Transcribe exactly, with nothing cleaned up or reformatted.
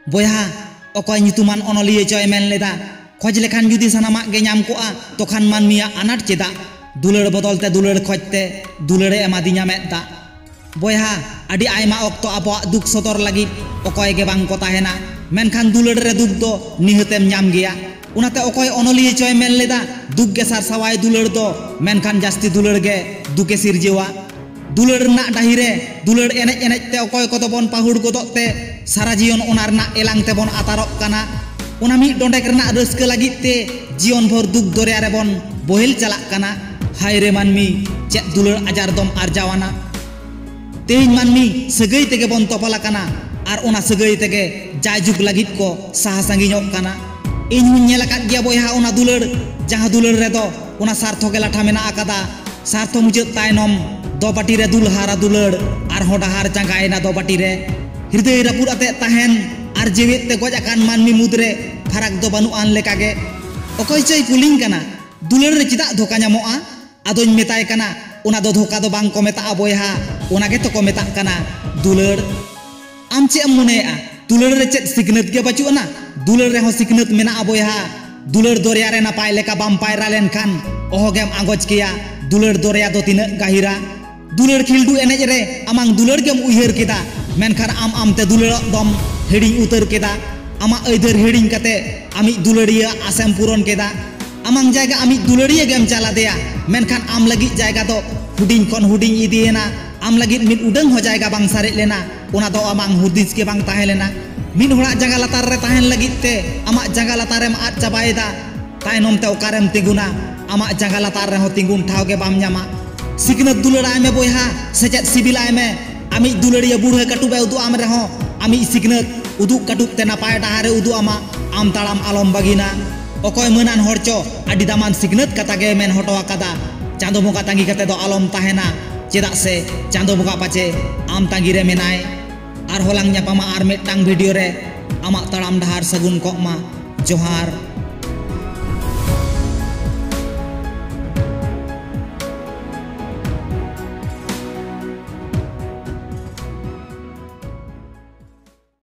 ᱵᱚᱭᱦᱟ, ᱚᱠᱚᱭ ᱧᱩᱛᱩᱢᱟᱱ ᱚᱱᱚᱞᱤᱭᱟᱹ ᱪᱚᱭ ᱢᱮᱱ ᱞᱮᱫᱟ, ᱠᱷᱚᱡᱽ ᱞᱮᱠᱷᱟᱱ ᱡᱩᱫᱤ ᱥᱟᱱᱟᱢᱟᱜ ᱜᱮ ᱧᱟᱢ ᱠᱚᱜᱼᱟ, ᱛᱚᱠᱷᱟᱱ ᱢᱟᱹᱱᱢᱤᱭᱟᱜ ᱟᱱᱟᱴ ᱪᱮᱫᱟᱜ? ᱫᱩᱞᱟᱹᱲ ᱵᱚᱫᱚᱞ ᱛᱮ ᱫᱩᱞᱟᱹᱲ ᱠᱷᱚᱡᱽ ᱛᱮ, ᱫᱩᱞᱟᱹᱲᱮ ᱮᱢᱟᱫᱤᱧᱟ ᱢᱮᱫ ᱫᱟᱜ᱾ ᱵᱚᱭᱦᱟ, ᱟᱹᱰᱤ ᱟᱭᱢᱟ ᱚᱠᱛᱚ ᱟᱵᱚᱣᱟᱜ ᱫᱩᱠ ᱥᱚᱫᱚᱨ ᱞᱟᱹᱜᱤᱫ ᱚᱠᱚᱭ ᱜᱮ ᱵᱟᱝ ᱠᱚ ᱛᱟᱦᱮᱱᱟ, ᱢᱮᱱᱠᱷᱟᱱ ᱫᱩᱞᱟᱹᱲ ᱨᱮ ᱫᱩᱠ ᱫᱚ ᱱᱤᱦᱟᱹᱛᱮᱢ ᱧᱟᱢ ᱜᱮᱭᱟ᱾ ᱚᱱᱟᱛᱮ ᱚᱠᱚᱭ ᱚᱱᱚᱞᱤᱭᱟᱹ ᱪᱚᱭ ᱢᱮᱱ ᱞᱮᱫᱟ, ᱫᱩᱠ ᱜᱮ ᱥᱟᱨᱥᱟᱣᱟᱭ ᱫᱩᱞᱟᱹᱲ ᱫᱚ, ᱢᱮᱱᱠᱷᱟᱱ ᱡᱟᱹᱥᱛᱤ ᱫᱩᱞᱟᱹᱲ ᱜᱮ ᱫᱩᱠᱮ ᱥᱤᱨᱡᱟᱹᱣᱟ᱾ ᱫᱩᱞᱟᱹᱲ ᱨᱮᱱᱟᱜ ᱰᱟᱹᱦᱤ ᱨᱮ ᱫᱩᱞᱟᱹᱲ ᱮᱱᱮᱡ ᱮᱱᱮᱡ ᱛᱮ ᱚᱠᱚᱭ ᱠᱚᱫᱚ ᱵᱚᱱ ᱯᱟᱹᱦᱩᱲ ᱜᱚᱫᱚᱜ ᱛᱮ, ᱥᱟᱨᱟ ᱡᱤᱭᱚᱱ ᱚᱱᱟ ᱨᱮᱱᱟᱜ ᱮᱞᱟᱝ ᱛᱮᱵᱚᱱ ᱟᱛᱟᱨᱚᱜ ᱠᱟᱱᱟ᱾ ᱚᱱᱟ ᱢᱤᱫ ᱰᱚᱸᱰᱮᱠ ᱨᱮᱱᱟᱜ ᱨᱟᱹᱥᱠᱟᱹ ᱞᱟᱹᱜᱤᱫ ᱛᱮ ᱡᱤᱭᱚᱱ ᱵᱷᱳᱨ ᱫᱩᱠ ᱫᱚᱨᱭᱟ ᱨᱮᱵᱚᱱ ᱵᱚᱦᱮᱞ ᱪᱟᱞᱟᱜ ᱠᱟᱱᱟ᱾ ᱦᱟᱭ ᱨᱮ ᱢᱟᱹᱱᱢᱤ, ᱪᱮᱫ ᱫᱩᱞᱟᱹᱲ ᱟᱡᱟᱨ ᱫᱚᱢ ᱟᱨᱡᱟᱣᱟᱱᱟ᱾ ᱛᱮᱦᱮᱧ ᱢᱟᱹᱱᱢᱤ ᱥᱟᱹᱜᱟᱹᱭ ᱛᱮᱜᱮ ᱵᱚᱱ ᱛᱚᱯᱚᱞ ᱟᱠᱟᱱᱟ ᱟᱨ ᱚᱱᱟ ᱥᱟᱹᱜᱟᱹᱭ ᱛᱮᱜᱮ ᱡᱟᱭᱡᱩᱜᱽ ᱞᱟᱹᱜᱤᱫ ᱠᱚ ᱥᱟᱦᱟ ᱥᱟᱺᱜᱤᱧᱚᱜ ᱠᱟᱱᱟ᱾ ᱤᱧ ᱦᱚᱸᱧ ᱧᱮᱞ ᱟᱠᱟᱫ ᱜᱮᱭᱟ ᱵᱚᱭᱦᱟ, ᱚᱱᱟ ᱫᱩᱞᱟᱹᱲ, ᱡᱟᱦᱟᱸ ᱫᱩᱞᱟᱹᱲ ᱨᱮᱫᱚ ᱚᱱᱟ ᱥᱟᱨᱛᱷᱚ ᱜᱮ ᱞᱟᱴᱷᱟ ᱢᱮᱱᱟᱜ ᱟᱠᱟᱫᱟ᱾ ᱥᱟᱨᱛᱷᱚ ᱢᱩᱪᱟᱹᱫ ᱛᱟᱭᱱᱚᱢ ᱫᱚ ᱯᱟᱹᱴᱤ ᱨᱮ ᱫᱩᱞᱦᱟᱨᱟ ᱫᱩᱞᱟᱹᱲ, ᱟᱨᱦᱚᱸ ᱰᱟᱦᱟᱨ ᱪᱟᱸᱜᱟᱭᱮᱱᱟ ᱫᱚ ᱯᱟᱹᱴᱤ ᱨᱮ᱾ ᱦᱤᱨᱫᱟᱹᱭ ᱨᱟᱹᱯᱩᱫ ᱟᱛᱮᱫ ᱛᱟᱦᱮᱱ ᱟᱨ ᱡᱮᱣᱮᱫ ᱛᱮ ᱜᱚᱡ ᱟᱠᱟᱱ ᱢᱟᱹᱱᱢᱤ ᱢᱩᱫᱽᱨᱮ ᱯᱷᱟᱨᱟᱠ ᱫᱚ ᱵᱟᱹᱱᱩᱜ ᱟᱱ ᱞᱮᱠᱟᱜᱮ᱾ ᱚᱠᱚᱭ ᱪᱚᱭ ᱠᱩᱞᱤᱧ ᱠᱟᱱᱟ, ᱫᱩᱞᱟᱹᱲ ᱨᱮ ᱪᱮᱫᱟᱜ ᱫᱷᱳᱠᱟ ᱧᱟᱢᱚᱜᱼᱟ? ᱟᱫᱚᱧ ᱢᱮᱛᱟᱭ ᱠᱟᱱᱟ, ᱚᱱᱟ ᱫᱚ ᱫᱷᱳᱠᱟ ᱫᱚ ᱵᱟᱝ ᱠᱚ ᱢᱮᱛᱟᱜᱼᱟ ᱵᱚᱭᱦᱟ, ᱚᱱᱟ ᱜᱮᱛᱚ ᱠᱚ ᱢᱮᱛᱟᱜ ᱠᱟᱱᱟ ᱫᱩᱞᱟᱹᱲ᱾ ᱟᱢ ᱪᱮᱫ ᱮᱢ ᱢᱚᱱᱮᱭᱮᱫᱼᱟ, ᱫᱩᱞᱟᱹᱲ ᱨᱮ ᱪᱮᱫ ᱥᱤᱠᱷᱱᱟᱹᱛ ᱜᱮ ᱵᱟᱹᱪᱩᱜ ᱟᱱᱟ? ᱫᱩᱞᱟᱹᱲ ᱨᱮᱦᱚᱸ ᱥᱤᱠᱷᱱᱟᱹᱛ ᱢᱮᱱᱟᱜᱼᱟ ᱵᱚᱭᱦᱟ᱾ ᱫᱩᱞᱟᱹᱲ ᱫᱚᱨᱭᱟ ᱨᱮ ᱱᱟᱯᱟᱭ ᱞᱮᱠᱟ ᱵᱟᱢ ᱯᱟᱭᱨᱟ ᱞᱮᱱᱠᱷᱟᱱ ᱚᱦᱚᱜᱮᱢ ᱟᱸᱜᱚᱪ ᱠᱮᱭᱟ ᱫᱩᱞᱟᱹᱲ ᱫᱚᱨᱭᱟ ᱫᱚ ᱛᱤᱱᱟᱹᱜ ᱜᱟᱹᱦᱤᱨᱟ᱾ ᱫᱩᱞᱟᱹᱲ ᱠᱷᱤᱞᱰᱩ ᱮᱱᱮᱡ ᱨᱮ ᱟᱢᱟᱝ ᱫᱩᱞᱟᱹᱲ ᱜᱮᱢ ᱩᱭᱦᱟᱹᱨ ᱠᱮᱫᱟ, ᱢᱮᱱᱠᱷᱟᱱ ᱟᱢ ᱟᱢᱛᱮ ᱫᱩᱞᱟᱹᱲᱚᱜ ᱫᱚᱢ ᱦᱤᱲᱤᱧ ᱩᱛᱟᱹᱨ ᱠᱮᱫᱟ᱾ ᱟᱢᱟᱜ ᱟᱹᱭᱫᱟᱹᱨ ᱦᱤᱲᱤᱧ ᱠᱟᱛᱮ ᱟᱢᱤᱡ ᱫᱩᱞᱟᱹᱲᱤᱭᱟᱹ ᱟᱥᱮᱢ ᱯᱩᱨᱚᱱ ᱠᱮᱫᱟ᱾ ᱟᱢᱟᱝ ᱡᱟᱭᱜᱟ ᱟᱢᱤᱡ ᱫᱩᱞᱟᱹᱲᱤᱭᱟᱹ ᱜᱮᱢ ᱪᱟᱞ ᱟᱫᱮᱭᱟ, ᱢᱮᱱᱠᱷᱟᱱ ᱟᱢ ᱞᱟᱹᱜᱤᱫ ᱡᱟᱭᱜᱟ ᱫᱚ ᱦᱩᱰᱤᱧ ᱠᱷᱚᱱ ᱦᱩᱰᱤᱧ ᱤᱫᱤᱭᱮᱱᱟ᱾ ᱟᱢ ᱞᱟᱹᱜᱤᱫ ᱢᱤᱫ ᱩᱰᱟᱹᱝ ᱦᱚᱸ ᱡᱟᱭᱜᱟ ᱵᱟᱝ ᱥᱟᱨᱮᱡ ᱞᱮᱱᱟ, ᱚᱱᱟ ᱫᱚ ᱟᱢᱟᱝ ᱦᱩᱫᱤᱥ ᱜᱮ ᱵᱟᱝ ᱛᱟᱦᱮᱸ ᱞᱮᱱᱟ᱾ ᱢᱤᱫ ᱦᱚᱲᱟᱜ ᱡᱟᱸᱜᱟ ᱞᱟᱛᱟᱨ ᱨᱮ ᱛᱟᱦᱮᱱ ᱞᱟᱹᱜᱤᱫ ᱛᱮ ᱟᱢᱟᱜ ᱡᱟᱸᱜᱟ ᱞᱟᱛᱟᱨᱮᱢ ᱟᱫ ᱪᱟᱵᱟᱭᱮᱫᱟ, ᱛᱟᱭᱱᱚᱢ ᱛᱮ ᱚᱠᱟᱨᱮᱢ ᱛᱤᱸᱜᱩᱱᱟ? ᱟᱢᱟᱜ ᱡᱟᱸᱜᱟ ᱞᱟᱛᱟᱨ ᱨᱮᱦᱚᱸ ᱛᱤᱸᱜᱩᱱ ᱴᱷᱟᱶ ᱜᱮ ᱵᱟᱢ ᱧᱟᱢᱟ᱾ ᱥᱤᱠᱷᱱᱟᱹᱛ ᱫᱩᱞᱟᱹᱲᱟᱭ ᱢᱮ ᱵᱚᱭᱦᱟ, ᱥᱮᱪᱮᱫ ᱥᱤᱵᱤᱞᱟᱭ ᱢᱮ᱾ ᱟᱢᱤᱡ ᱫᱩᱞᱟᱹᱲᱤᱭᱟᱹ ᱵᱩᱲᱦᱟᱹ ᱠᱟᱹᱴᱩᱵ ᱮ ᱩᱫᱩᱜ ᱟᱢ ᱨᱮᱦᱚᱸ, ᱟᱢᱤᱡ ᱥᱤᱠᱷᱱᱟᱹᱛ ᱩᱫᱩᱜ ᱠᱟᱹᱴᱩᱵ ᱛᱮ ᱱᱟᱯᱟᱭ ᱰᱟᱦᱟᱨᱮ ᱩᱫᱩᱜ ᱟᱢᱟ, ᱟᱢ ᱛᱟᱲᱟᱢ ᱟᱞᱚᱢ ᱵᱟᱹᱜᱤᱱᱟ᱾ ᱚᱠᱚᱭ ᱢᱟᱹᱱᱟᱱ ᱦᱚᱲ ᱪᱚ ᱟᱹᱰᱤ ᱫᱟᱢᱟᱱ ᱥᱤᱠᱷᱱᱟᱹᱛ ᱠᱟᱛᱷᱟ ᱜᱮ ᱢᱮᱱ ᱦᱚᱴᱚ ᱟᱠᱟᱫᱟ, ᱪᱟᱸᱫᱚ ᱵᱚᱸᱜᱟ ᱛᱟᱺᱜᱤ ᱠᱟᱛᱮ ᱫᱚ ᱟᱞᱚᱢ ᱛᱟᱦᱮᱱᱟ, ᱪᱮᱫᱟᱜ ᱥᱮ ᱪᱟᱸᱫᱚ ᱵᱚᱸᱜᱟ ᱯᱟᱪᱮ ᱟᱢ ᱛᱟᱺᱜᱤ ᱨᱮ ᱢᱮᱱᱟᱭ᱾ ᱟᱨᱦᱚᱸ ᱞᱟᱝ ᱧᱟᱯᱟᱢᱟ ᱟᱨ ᱢᱤᱫᱴᱟᱝ ᱵᱷᱤᱰᱤᱭᱳ ᱨᱮ᱾ ᱟᱢᱟᱜ ᱛᱟᱲᱟᱢ ᱰᱟᱦᱟᱨ ᱥᱟᱹᱜᱩᱱ ᱠᱚᱜ ᱢᱟ᱾ ᱡᱚᱦᱟᱨ᱾